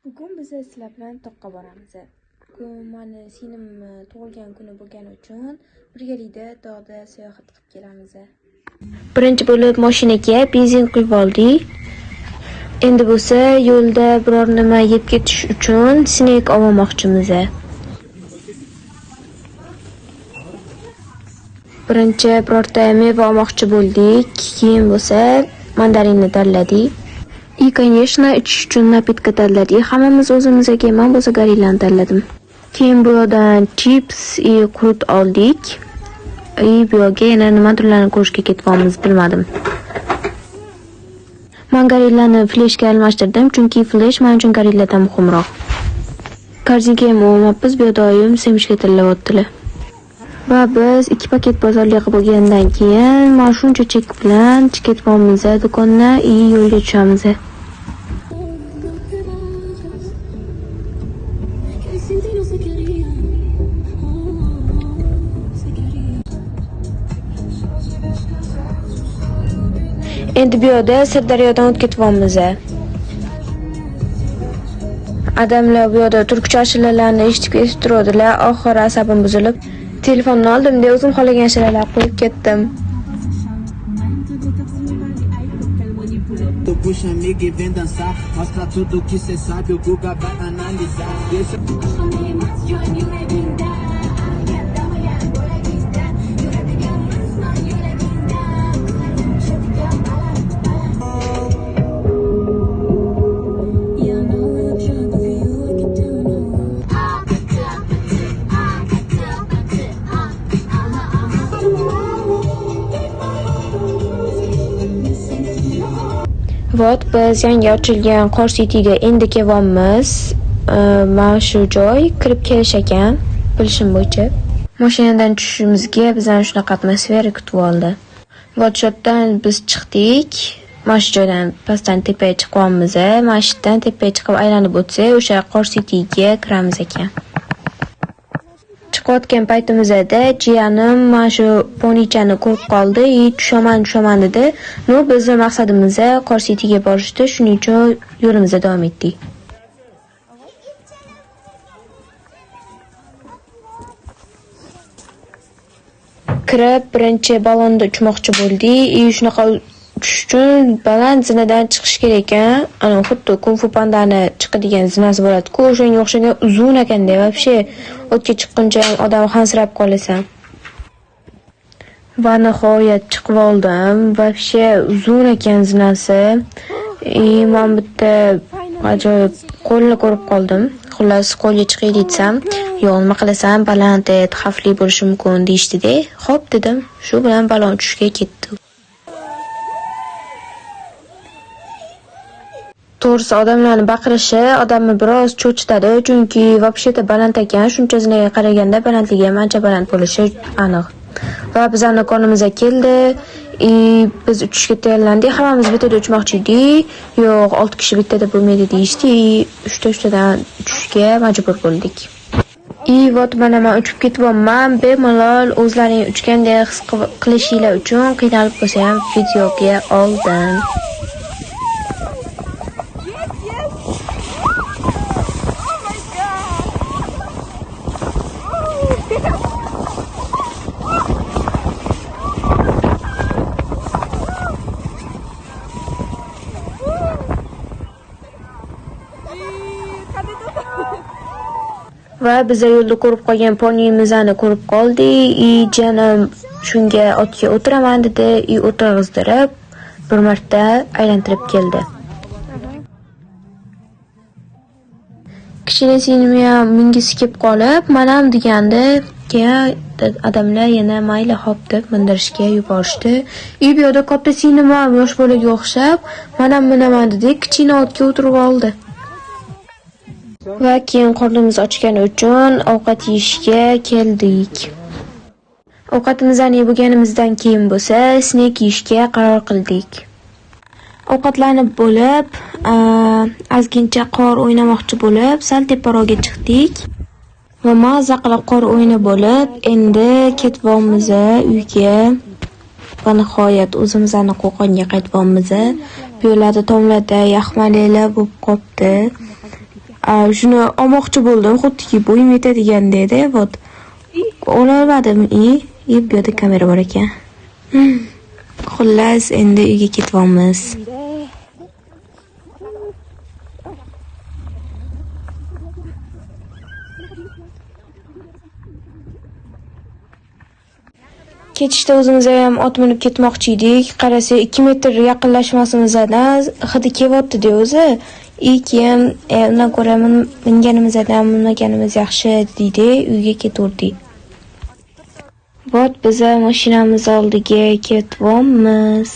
Bugun biz sizlar bilan toqqa boramiz. Bugun mani singlimni tug'ilgan kuni bo'lgani uchun birgalikda tog'da sayohat qilib kelamiz. Birinchi bo'lib mashinaga benzin quyib oldik. Endi bo'lsa yo'lda biror nima yeb ketish uchun snack olmoqchimiz. Birinchi birorta meva olmoqchi bo'ldik, keyin bo'lsa mandarinni tanladik. И, конечно, ichish uchun напитка tanladik. Hammamiz o'zimizga, men bo'lsa gorillani tanladim. Keyin bu yoqdan chips и qurut oldik. И bu yoqga yana nimadirlarni ko'rishga ketyapmiz, bilmadim. Men gorillani fleshga almashtirdim, chunki flesh men uchun gorilladan muhimroq. Korzinka ham olmabmiz, bu yoqda oyim semishka tanlayaptilar. Va biz 2 paket bozorlik qilib bo'lgandan keyin mana shuncha chek bilan ketyapmiz do'kondan и yo'lga tushamiz. No te vayas, que sin ti no sé qué haría. Oh, sé qué haría. Endi bu yoqda Sirdaryodan o'tib ketyapmiz. Adamlar bu yoqda turkcha ashulalarni eshitib ketib turadilar. Oxiri asabim buzilib, telefonni oldim-da o'zim xohlagan ashulalarni qo'yib ketdim. Tu puxa amiga e vem dançar. Mostra tudo que cê sabe, o Guga vai analisar. Deixa Yeah, I know that I'm trying, but for you I can do no. Вот biz yangi ochilgan Qor Cityga endi kelyapmiz. Mana shu joy kirib kelish ekan, bilishim bo'yicha. Mashinadan tushishimizga bizani shunaqa atmosfera kutib oldi. Вот shu yerdan biz chiqdik. Mana shu joydan pastdan tepaga chiqyapmiz. Mana shu yerdan tepaga chiqib aylanib o'tsak, o'sha Qor Cityga kiramiz ekan. Chiqayotgan paytimizda jiyanim mana shu ponichani ko'rib qoldi и tushaman, tushaman dedi. Но bizni maqsadimiz Qor Cityga borishdi, shuning uchun yo'limizda davom etdik. Kirib birinchi ballonda uchmoqchi bo'ldik и shunaqa uchish uchun baland zinadan chiqish kerak ekan. Ana xuddi Kung Fu Pandani chiqadigan zinasi bo'ladi-ku, o'shanga o'xshagan uzun ekanda, вообще o'tga chiqquncha ham odam hansirab qolasan. Va nihoyat chiqib oldim. Вообще uzun ekan zinasi. И men bitta ajoyib qo'lni ko'rib qoldim. Xullas, qo'lga chiqay desam, yo'q, nima qilasan, baland, xavfli bo'lishi mumkin deyishdida. Xo'p dedim. Shu bilan ballon uchishga ketdi. To'g'risi odamlarni baqirishi odamni biroz cho'chitadi, chunki вообще-то baland ekan, shuncha zinaga qaraganda balandligi ham ancha baland bo'lishi aniq. Va bizani konimiz keldi, и biz uchishga tayyorlandik. Hammamiz bittada uchmoqchi edik. Yo'q, 6 kishi bittada bo'lmaydi deyishdi, и uchta-uchtadan uchishga majbur bo'ldik. И вот mana men uchib ketyapman. Bemalol o'zlaring uchgandek his qilishinglar uchun qiynalib bo'lsa ham videoga oldim. Yes, yes. Oh my God. Oh. Va biza yo'lda ko'rib qolgan ponimizni ko'rib qoldik. И jiyanim shunga otga o'tiraman dedi, и o'tirg'izdirib bir marta aylantirib keldi. Kichkina singlim ham mingisi kelib qolib, manam degandi, keyin adamlar yana mayli hop deb mindirishga yuborishdi. И bu yoqda katta singlim ham yosh bolaga o'xshab, manam minaman dedi, kichkina otga o'tirib oldi. Va keyin qornimiz ochgani uchun ovqat yeyishga keldik. Ovqatimizni yeb bo'lganimizdan keyin bo'lsa, snack yeyishga qaror qildik. Ovqatlanib bo'lib, ozgincha qor o'ynamoqchi bo'lib, sal teparoqga chiqdik. Va maza qilib qor o'ynab bo'lib, endi ketyapmiz uyga. Va nihoyat o'zimizni Qo'qonga qaytyapmiz. Bu yerlarda tomlarda yaxmalaklar bo'lib qolibdi. Shuni olmoqchi bo'ldim, xuddiki bo'yim yetadigan edi. Вот. Ololmadim и bu yerda kamera bor ekan. Xullas, endi uyga ketyapmiz. Ketishda o'zimiz ham ot minib ketmoqchi edik. Qarasak, 2 metr yaqinlashmasimizdan hidi kelyapti-da o'zi. И keyin undan ko'ra minganimizdan minmaganimiz yaxshi deydi, uyga ketaverdik. Вот biza mashinamiz oldiga ketyapmiz.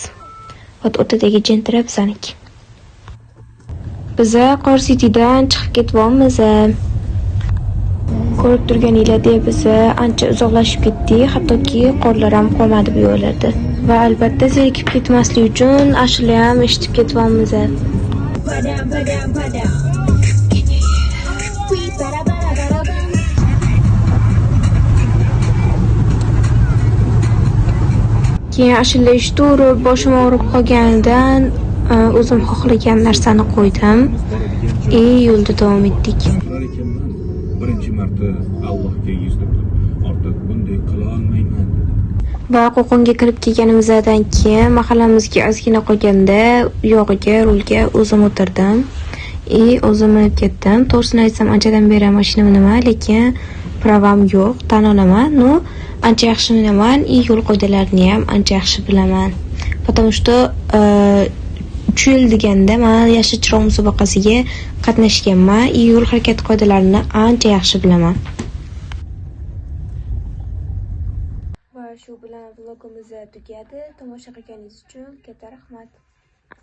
Вот o'rtadagi Gentra bizaniki. Biza Qor Citydan chiqib ketyapmiz. Ko'rib turganinglardek biza ancha uzoqlashib ketdik, hattoki qorlar ham qolmadi bu yo'llarda. Va albatta zerikib ketmaslik uchun ashula ham eshitib ketyapmiz. Ba-dam, ba-dam, ba-dam. We ba-da, ba-da, ba-da, bum. Keyin ashula eshitaverib boshim og'rib qolganidan o'zim xohlagan narsani qo'ydim. И yo'lda davom etdik. Ular ekanman. Birinchi marta Allohga yuz tutib, ortiq bunday qila olmayman dedim. Va Qo'qonga kirib kelganimizdan keyin mahallamizga ozgina qolganda u yog'iga rulga o'zim o'tirdim. И o'zim minib ketdim. To'g'risini aytsam, anchadan beri mashina minaman, lekin права m yo'q, tan olaman. Но, ancha yaxshi minaman и yo'l qoidalarini ham ancha yaxshi bilaman. Потому что 3 yil deganda man Yashil chiroq musobaqasiga qatnashganman и yo'l harakati qoidalarini ancha yaxshi bilaman. Va shu bilan vlogimiz tugadi. Tomosha qilganingiz uchun katta rahmat.